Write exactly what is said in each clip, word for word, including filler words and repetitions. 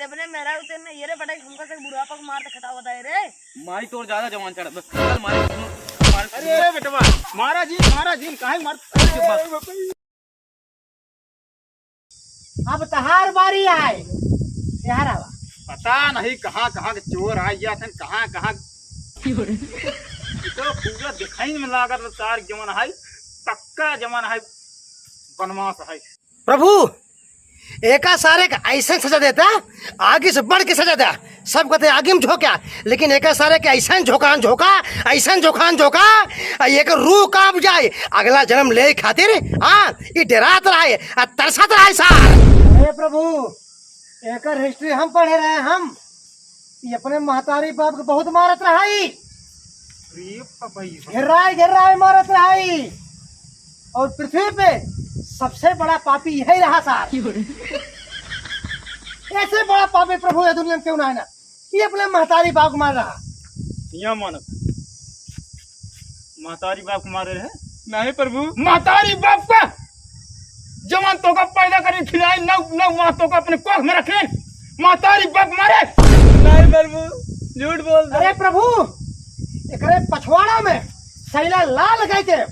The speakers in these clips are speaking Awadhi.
अपने मेहरारू तेने ये रे बटाई हमका से बुढ़ापा को मार के खटावत है रे। माई तोर ज्यादा जवान चढ़त बस। चल मारे, मारे। अरे बेटवा, मारा जी, मारा जी, काहे मार? अरे बाप। अब तहार बारी आए। यार आवा। पता नहीं कहाँ कहाँ के चोर आ गया था, कहाँ कहाँ। तो पूरा दिखाई में लागत बा, सार जवन है, पक्का जवन है, बनवास है। प्रभु, एका सारे का ऐसन सजा देता, आगे से बढ़ के सजा देता। सब कहते आगे में झोंका, लेकिन एका सारे के ऐसन झोंकान झोंका, ऐसन झोंकान झोंका, आ एक रूह कांप जाए, अगला जन्म ले खातिर। हाँ, ये डरात रहा है, आ तरसत रहा है सार। अरे प्रभु, एकर हिस्ट्री हम पढ़े रहे हम, ये अपने महतारी बाप के बहुत मारत रहा है। अरे बाबा, ये घेराए घेराए मारत रहा है। और पृथ्वी पे सबसे बड़ा पापी यही रहा सार। ऐसे बड़ा पापी प्रभु ये दुनिया में क्यों ना है ना, ये अपने महतारी बाप को मार रहा। यहाँ मानव महतारी बाप को मारे रहे? नहीं प्रभु। महतारी बाप का जवान तोका पैदा करी खिलाई, नौ नौ माह तोका अपने कोख में रखे, महतारी बाप मारे? नहीं प्रभु, झूठ बोल दे। अरे प्रभु, एकरे पछवाड़ा में सैला लाल गई के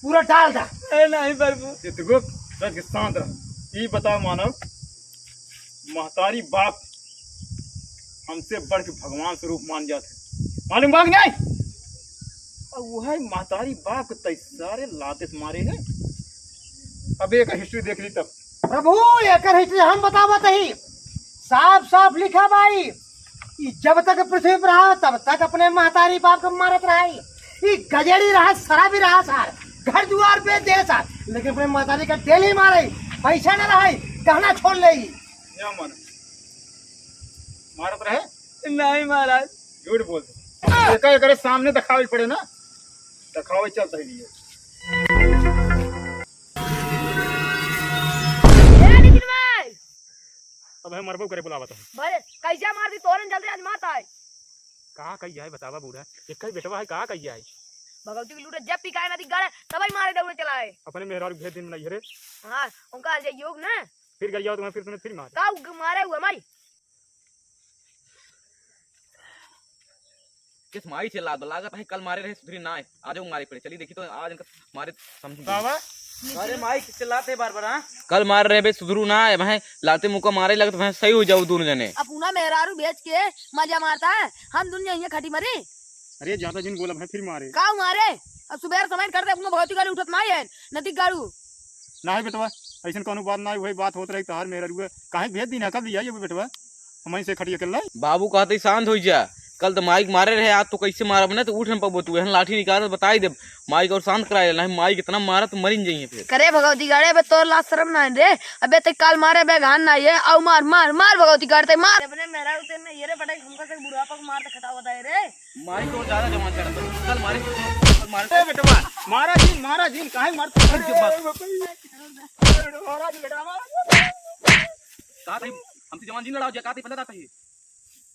पूरा डाल दा। अरे नहीं प्रभु। चित्रगुप्त, रख के शांत रह। ई बताओ मानव, महतारी बाप हमसे बढ़ के भगवान स्वरूप मान जात है, मालूम बा कि नहीं? और वह महतारी बाप के तई सारे लाते से मारे हैं। अब एक हिस्ट्री देख ली तब। प्रभु, एकर हिस्ट्री हम बतावत ही, साफ साफ लिखा बाई कि जब तक पृथ्वी पर रहा तब तक अपने महतारी बाप को मारत रहा। ई गजेड़ी रहा, शराबी रहा सार, घर दुआर बेच दे सार, लेकिन अपने महतारी का डेली मारे, पैसा न रहे, गहना छोड़ ले। क्या मन मारत रहे? नहीं महाराज। झूठ बोल। एका एकरे सामने दिखावे पड़े ना, दिखावे चलता ही नहीं है। ए, नितिन भाई! अब है मरबो करे बुलावत है। भाई, कैसे मार दी तोरन जल्दी आज मात आए। का कही है बतावा बूढ़ा, एक ही बेटवा है, का कही है? भगवती की लूटे जब पिकाए ना दिख गड़े, तब ही मारे दौड़े चलाए। अपने मेहरारू भेज दिन नहीं रे। हाँ, उनका आज योग ना। फिर गरिया तुम्हें फिर सुने फिर मार। का उ मारे हुआ मारी? किस माई चिल्ला दो, लागत है कल मारे रहे सुधरी ना है, आज वो मारे पड़े। चलिए देखी तो आज इनका मारे समझू। बाबा। अरे माई चिल्लाते बार बार, हाँ? कल मार रहे बे सुधरू ना है, वह लाते मुका मारे लगत, वह सही हो जाओ दोनों जने। अपना मेहरारू बेच के मजा मारता है, हम दुनिया ये खटी मरी। अरे ज्यादा जिन बोला भाई फिर मारे। का मारे? अब सुबह समय करते अपना भगवती गाड़ी उठत माई है, नदी गाड़ू। ना है बेटवा, ऐसन कौनो बात ना है, वही बात होत रही तहार मेहरारू काहे भेज दी ना, कब लिया ये बेटवा? हमहीं से खटिया कर लाई। बाबू कहते ही शांत हो जा। कल तो माई के मारे रहे, आज तो कैसे मारब ना, तो उठ न पबो तू। एहन लाठी निकाल के बताई देब। माई के और शांत कराए, नहीं माई कितना मारा तो मरिन जाइए फिर। करे भगवती गाड़े, अबे तोर लाज शर्म ना है रे। अबे ते काल मारे बे घान ना ये, आउ मार, मार, मार भगवती गाड़ते मार। अपने मेहरारू तेने ये रे बटाई हमका से बुढ़ापा को मार के खटावत है रे। माई तो ज्यादा जवान चढ़त है। कल मारे, कल मारे। ए बेटवा, मारा जी, मारा जी, काहे मार? अरे चुप बात। ए बेटवा, मारा जी, बेटवा, मारा जी। का तई हमसे जवान जिन लड़ाओ जे, का तई पहले दाता ही।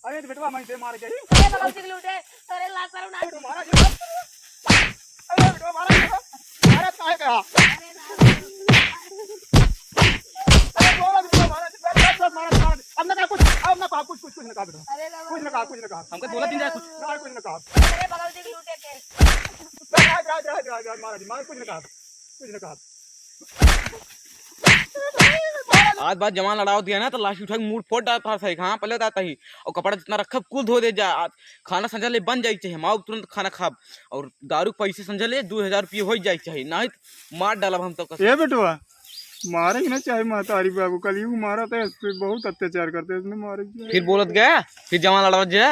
अरे तो बेटवा, मैं से मार गई। अरे बाबा, उठ के लूटे। अरे लाज शर्म ना। अरे बेटवा, मारा जी। अरे बेटवा, मारा जी। मारा काहे का? अरे बोला बेटवा, मारा जी। बस, बस, मारा, मारा। अब ना कहा कुछ, अब ना कहा कुछ, कुछ, कुछ ना कहा बेटवा। अरे बाबा। कुछ ना कहा, कुछ ना कहा। हमका बोला दिन जाए कुछ। ना, कुछ ना कहा। अरे बाबा, उठ के लूटे के। बस, बस, बस, बस, मारा जी, मारा, कुछ ना कहा। कुछ ना कहा। आज बात जवान लड़ाओ दिया ना, तो लाठी उठा के मूड़ फोड़ डालता है सही। हाँ, पहले बताता ही। और कपड़ा जितना रखब, कुल धो दे जा। आज खाना संझा ले बन जाए चाहिए, हम आओ तुरंत खाना खाब। और दारू के पैसे संझा ले, दो हजार रुपये हो जाए चाहिए, नहीं तो मार डालब हम तो कसम। ए बेटवा, मारे ही ना चाहे महतारी बाबू, कलयुग मारा था, इस पे बहुत अत्याचार करते, इसने मारे ही। फिर बोलत गया, फिर जवान लड़ाओ जे।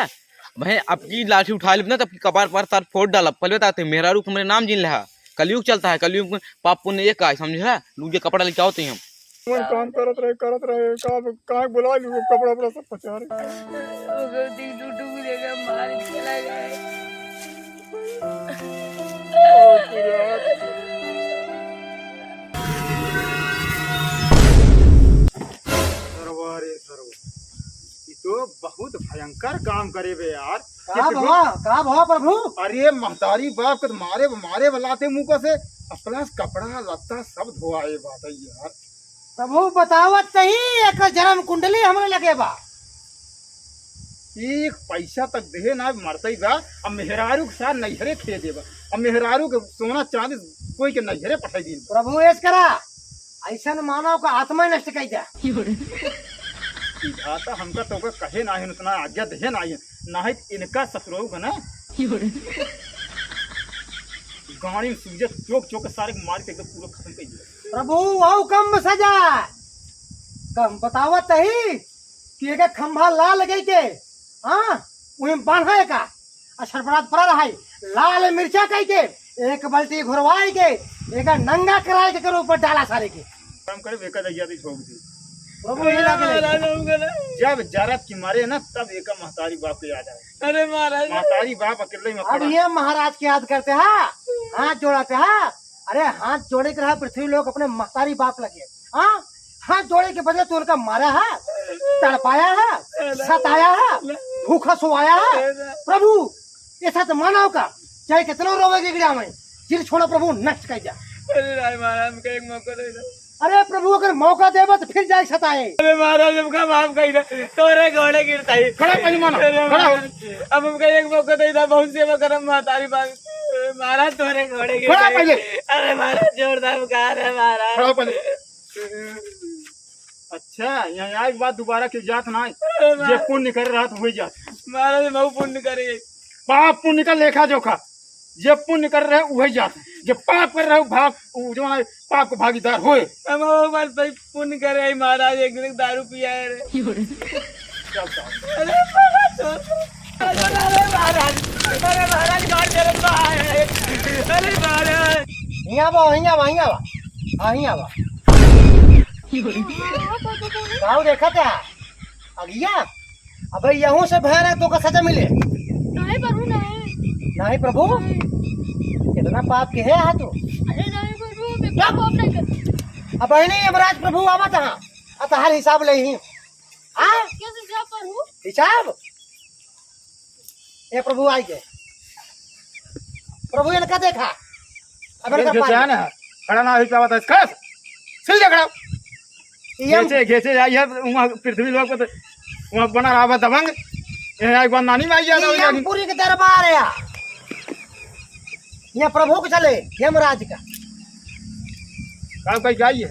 भाई, अब की लाठी उठा लेब ना, तब की कपार पर तार फोड़ डालब। पहले बताते, मेहरारू के हमरे नाम जिन लेहा। कलयुग चलता है, कलयुग में पाप पुण्य एक आए, समझे? लूजे कपड़ा लेके आओ तो हम। मन काम करत रहे, करत रहे, का, का बुला लू, कपड़ा उपड़ा सब पचा रहे। वो गलती टूटू को लेकर मार के चला गया। ओ, तेरे हाथ। सरवा रे सरवा, ई तो बहुत भयंकर काम करे बे यार। का भवा, का भवा प्रभु? अरे महतारी बाप के तो मारे, मारे वाला थे मुंह से, अपना कपड़ा लत्ता सब धोआए बात है यार। प्रभु बतावत तही एक जन्म कुंडली हमरे लगे बा। एक पैसा तक देहे ना, मरतई बा। अब मेहरारू के साथ नैहरे खे देबा। अब मेहरारू के सोना चांदी कोई के नैहरे पठाई दीन। प्रभु ऐस करा, ऐसन मानव का आत्मा नष्ट कर द्या। विधाता हमका तो ओकर कहे ना है, उतना आज्ञा देहे ना है, ना है इनका ससुरऊ का ना। गाड़ी में सूजत चोक चोक के सारे के मार के एकदम पूरा खत्म कर दिया। प्रभु, वहु कम सजा। कम बतावत ही कि एक खंभा लाल गई के, हाँ, वहीं बांधा का, आ छटपटात पड़ा रहा है। लाल मिर्चा कई के, एक बाल्टी घुरवाई के, एक नंगा कराई के, करो ऊपर डाला सारे के। काम करे, बेका दहिया दी ठोक दी। प्रभु, ये लागे। महाराज, हम करे। जब जरत की मारे ना, तब एक महतारी बाप के याद आए। अरे महाराज। महतारी बाप अकेले में अब पड़ा। ये महाराज के याद करते हैं, हाथ जोड़ाते हैं। अरे हाथ जोड़े के रहा पृथ्वी लोग अपने महतारी बाप लगे, हाँ, हाथ जोड़े के बदले तू उनका मारा है, तड़पाया है, सताया है, भूखा सोवाया है। प्रभु, ऐसा तो मानव का, चाहे कितना रोवे के गिरा में, जिन छोड़ा प्रभु नष्ट कर जा। अरे राय महाराज, हमका एक मौका दे दो। अरे प्रभु, अगर मौका देबा तो फिर जाए सताए। अरे महाराज, हमका माफ कर दे, तोरे गोड़े गिरता ही। खड़ा पहले मानो, अरे खड़ा हो। महाराज, अब हमका एक मौका दे दो, बहुत सेवा करम महतारी बाप। महाराज, तोरे गोड़े गिरता खड़ा ही। पहले। अरे महाराज, जोरदार पुकार है महाराज। खड़ा पहले। अच्छा, यहाँ आए के बाद दोबारा क्यों जात ना है? अरे जे महाराज। पुण्य कर रहा तो वही जात। महाराज, हम पुण्य करे। पाप पुण्य का लेखा जोखा, जे पुण्य कर रहे वही जात, जे पाप कर रहे भाग, उ जो है पाप के भागीदार होए। हम वो बात भाई पुण्य करे है महाराज, एक दिन दारू पिया है रे। चल, चल। अरे महाराज, अरे महाराज, अरे महाराज, गाड़ दे रे महाराज। अरे महाराज। हियाँ बा, हियाँ बा, हियाँ बा। हाँ, हियाँ बा। काऊ देखा था? अगिया? अबे यहू से भयानक तोका सजा मिले। नहीं प्रभु, नहीं। नहीं प्रभु? नहीं। कितना पाप के है हा तू? अरे नहीं प्रभु, मैं क्या पाप नहीं करती। अब नहीं यमराज प्रभु आवत हा, अतहार हिसाब ले ही। हाँ? कैसे हिसाब प्रभु? हिसाब? ए प्रभु आई गए। प्रभु इनका देखा। अब इनका जो पानी। जान है, खड़ा ना हो पावत है, खड़ा। सीधे खड़ा। ये हम घेचे, घेचे जाइए, वहाँ पृथ्वी लोग पे तो, वहाँ बना रहा बा दबंग। ये एक बार नानी में आई जाता ये हो जानी। यमपुरी के दरबार है। ये प्रभु के चले, यमराज का। का कही जाइए?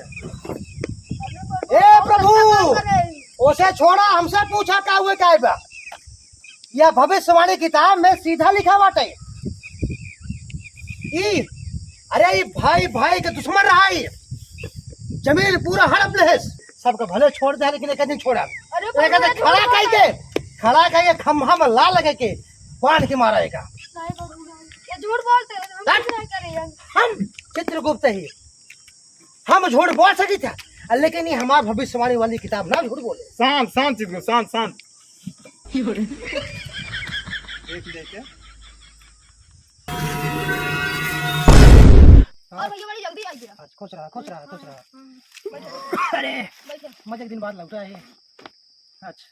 ए प्रभु, उसे छोड़ा, हमसे पूछा का हुए का बा? यह भविष्यवाणी किताब में सीधा लिखा बाटे। ई, अरे ई भाई भाई के दुश्मन रहा ई। जमीन पूरा हड़प लेस। सबके भले छोड़ दे, लेकिन एक दिन छोड़ा। अरे एक दिन प्रभु, खड़ा छोड़ कई दे। के, खड़ा कई के खम्भा में ला लगे के बांध के मारा एका। नहीं प्रभु, नहीं। ये झूठ बोलते हैं, हम हट। कुछ नहीं करे हैं। हम चित्रगुप्त ही, हम झूठ बोल सकी था, लेकिन ये हमार भविष्यवाणी वाली किताब ना झूठ बोले। शांत, शांत चित्रगुप्त, शांत, शांत। देख, देख के। और भैया बड़ी जल्दी आ गया। अच्छा, खुश रहा, खुश रहा, खुश रहा। हाँ, हाँ। बैठो। अरे, बैठो। मजे के दिन बाद लौटा है। अच्छा,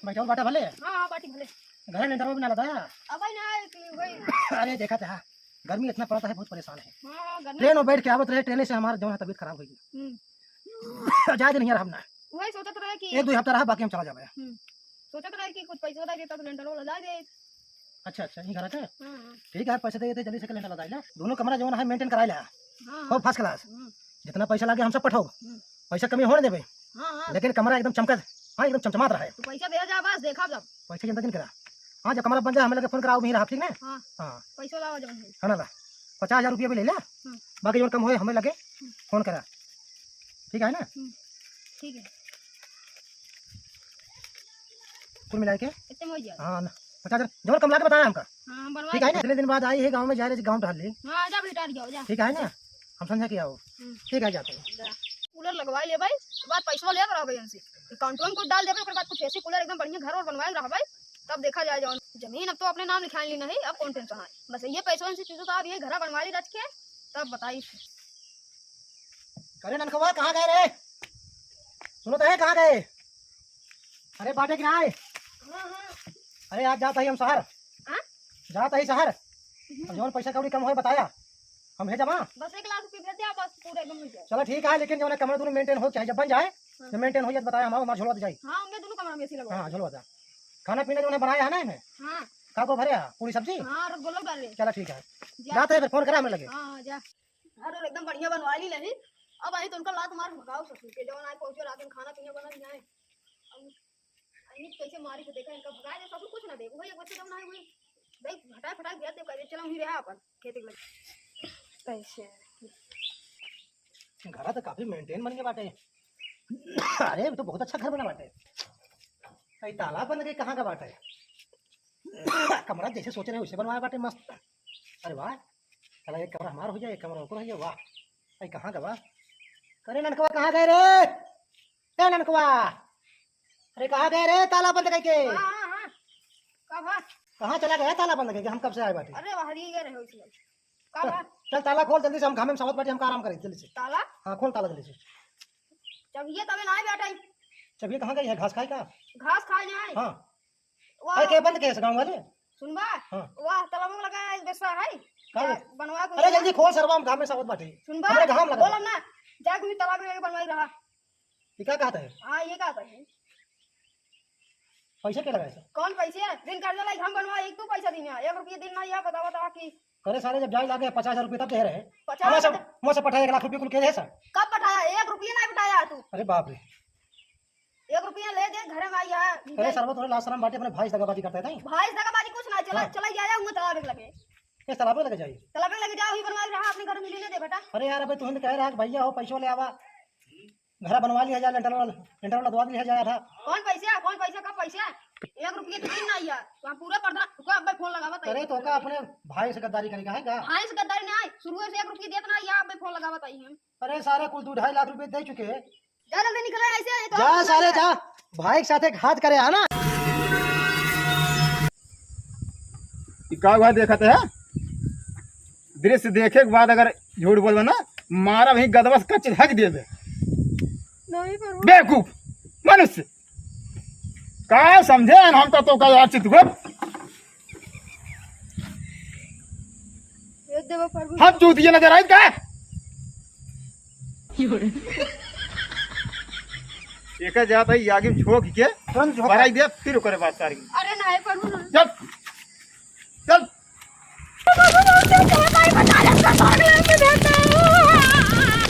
बैठा और बाटा भले? हाँ, हाँ, बाटी भले। घर में डरवा भी ना लगा। अब भाई ना आए कि भाई। अरे, देखा था, गर्मी इतना पड़ता है, बहुत परेशान है। हाँ, हाँ, गर्मी। ट्रेन में बैठ के आवत रहे, ट्रेन से हमारा जौन है तबीयत खराब हो गई। हम्म। ज्यादा दिन यहाँ रहब ना। वही सोचत रहे कि एक दो हफ्ता रहा, बाकी हम चला जाबे। हम्म। सोचत रहे कि कुछ पैसा दे देता तो लेंटर वाला ला दे। अच्छा, अच्छा, यहीं घर के? हाँ, हाँ। ठीक है, पैसे दे देते, जल्दी से लेंटर लगा ले। दोनों कमरा जौन है मेंटेन करा ले। हाँ, हाँ। खूब फर्स्ट क्लास। हम्म। जितना पैसा लागे हम सब पठाओ। हम्म। पैसा कमी होने देबे। हाँ, हाँ। लेकिन कमरा एकदम चमकत, हाँ, एकदम चमचमात रहे। तो पैसा दे जा बस, देखा जब। पैसा चिंता जिन करा। हाँ, जब कमरा बन जाए, हमें लगे फोन कराओ, वहीं रहा, ठीक ना? हाँ। हाँ। पैसा लावा जब। है ना ला? पचास हजार रुपया भी ले ला। हम्म। बाकी जौन कम होए, हमें लगे हम्म। फोन करा। ठीक है ना? हम्म। ठीक है। कुल मिला के? इतने में हो जाए। हाँ ना, पचास हजार, जौन कम लागे बताया हमका। हाँ, बनवा ठीक है ना? दे। इतने दिन बाद आई है गाँव में, जा रहे गाँव टहल ली। हाँ, जा बेटा, जाओ, जा। ठीक है ना? हम समझा के आओ। हम्म। ठीक है, जाते हैं। जा। कूलर लगवा ले भाई, बाद पैसा ले रहा भाई उनसे। अकाउंट में कुछ डाल देबे, ओकर बाद कुछ ऐसी कूलर एकदम बढ़िया घर और बनवाए रहा भाई, तब देखा जाए जौन। जमीन अब तो अपने नाम लिखाए ली नहीं, अब कौन टेंशन है। बस ये पैसा इनसे चीजों का, अब ये घरा बनवा ली रच के, तब बताई। अरे ननकवा, कहाँ गए रे? सुनो तो है, कहाँ गए? अरे बाटे कि ना आए? हाँ, हाँ। अरे आज जाता ही हम शहर। हाँ? जाता ही शहर। हम्म। अब जौन पैसा कौड़ी कम होए बताया, हम भेजब, हाँ? बस एक लाख रुपये भेज दे, बस पूरा एकदम मिल जाए। चलो ठीक है, लेकिन जौन है कमरा दोनों मेंटेन हो, चाहे जब बन जाए, हाँ। जब मेंटेन हो जाए तो बताया, हमारा, हमारा झोलवा दे जाई। हाँ, हमने दोनों कमरा में एसी लगवा। हाँ, झोलवा दे। खाना पीना जो उन्हें बनाया है ना इन्हें, हाँ। का को भरे है? पूरी सब्जी? हाँ, और बोलो डाले। चला ठीक है। जा। जाते हैं फिर, फोन करा हमें लगे। हाँ, हाँ, जा। घर और एकदम बढ़िया बनवा ली नहीं। अब आई तो उनका लात मार भगाओ ससुर के, जवन आए पहुँचे रात में खाना पीना बनल नहीं आए। अब इन्हें कैसे मारी के देखा, इनका भगाए दे, ससुर कुछ ना दे। वही एक बच्चा जवन आए वही देख हटाए फटाए भेज दे, कह दे, "चलो वहीं रहा अपन खेत के लगे।" कैसे? घर तो काफी मेंटेन बन के बाटे। अरे, अभी तो बहुत अच्छा घर बना बाटे। भाई, ताला बन के कहाँ का बाटे? कमरा जैसे सोचे रहे वैसे बनवाया बाटे मस्त। अरे वाह, चला एक कमरा हमार हो जाए, एक कमरा ओकर हो जाए। वाह भाई, कहाँ का बा? अरे ननकवा, कहाँ गए रे? ए ननकवा, अरे कहाँ गए रे ताला बंद करके? हाँ, हाँ, हाँ। का बा? कहाँ चला गया ताला बंद करके? हम कब से आए बाटे। अरे बाहर ही गए रहे उसमें। का चल, बा? चल ताला खोल जल्दी से, हम घामे में सावत बाटी, हमका आराम करे जल्दी से। ताला? हाँ, खोल ताला जल्दी से। चबिये तबे ना आए बेटा। चबिये कहाँ गई है? घास खाए का? घास खाए जाए। हाँ। वाह। अरे के बंद कैसे गाँव वाले? सुनबा? हाँ। वाह, ताला में लगा है, बेसवा है। का जा, बे? बनवा के अरे जल्दी खोल सरवा, हम घामे सावत बाटी। सुनबा? हमरे घाम लगा। बोला ना, जा कोई ताला में लगे बनवाई रहा। ये क्या कहता है? हाँ, ये कहता है। पैसे के लगाए सर? कौन पैसे? दिन कर्जा लाई हम बनवा, एक तू पैसा दिन है, एक रुपया दिन ना, यह बतावा, बतावा कि करे सारे, जब जाए लागे पचास हजार रुपये तब दे रहे। पचास हजार? मुँह से पठाया एक लाख रुपये कुल के रहे सर। कब पठाया? एक रुपया नहीं पठाया तू। अरे बाप रे। एक रुपया ले दे, घरे में आई है। अरे सरवा, थोड़े लाज शरम बाटे, अपने भाई से दगाबाजी करता है, नहीं? भाई से दगाबाजी कुछ ना, चला, हाँ। चला जाया हुआ तालाब के लगे। किस तालाब में लगे जाइए? तालाब में लगे जाओ, ही बनवा रहा अपने घर में ले ले दे बेटा। अरे यार, अबे तुहन कह रहा है कि भैया हो, पैसों ले आवा, घर बनवा लिया जाए, लेंटर वाला, लेंटर वाला दवा लिया जाए था। कौन पैसा? कौन पैसा? का पैसा? एक रुपया तो दिन ना आया। तो हम पूरा प्रधान को अब्बे फोन लगावत है। अरे तो का अपने भाई से गद्दारी करेगा है का? भाई से गद्दारी ना है, शुरू से एक रुपया देत ना आया, अब्बे फोन लगावत आई हम। अरे सारे कुल दो ढाई लाख रुपए दे चुके हैं। जा जल्दी निकल ऐसे, नहीं तो जा हम सारे जा, भाई के साथे घात करे आना। ई का हुआ देखत है? दृश्य देखे के बाद अगर झूठ बोलबे ना, मारा वही गदवा से कच्चे धक देबे। नहीं प्रभु। बेवकूफ मनुष्य, का समझे हम तो, तो का यार चित को। ये देवा प्रभु। हम चूतिया नजर आई का? एका जात है आगे में झोंक के तुरंत झोंक। भराई दे, फिर ओकरे बाद सारी। अरे नहीं प्रभु, नहीं। चल, चल। प्रभु, बहुत तेज है, भाई, बचा ले, इसका पानी में देते।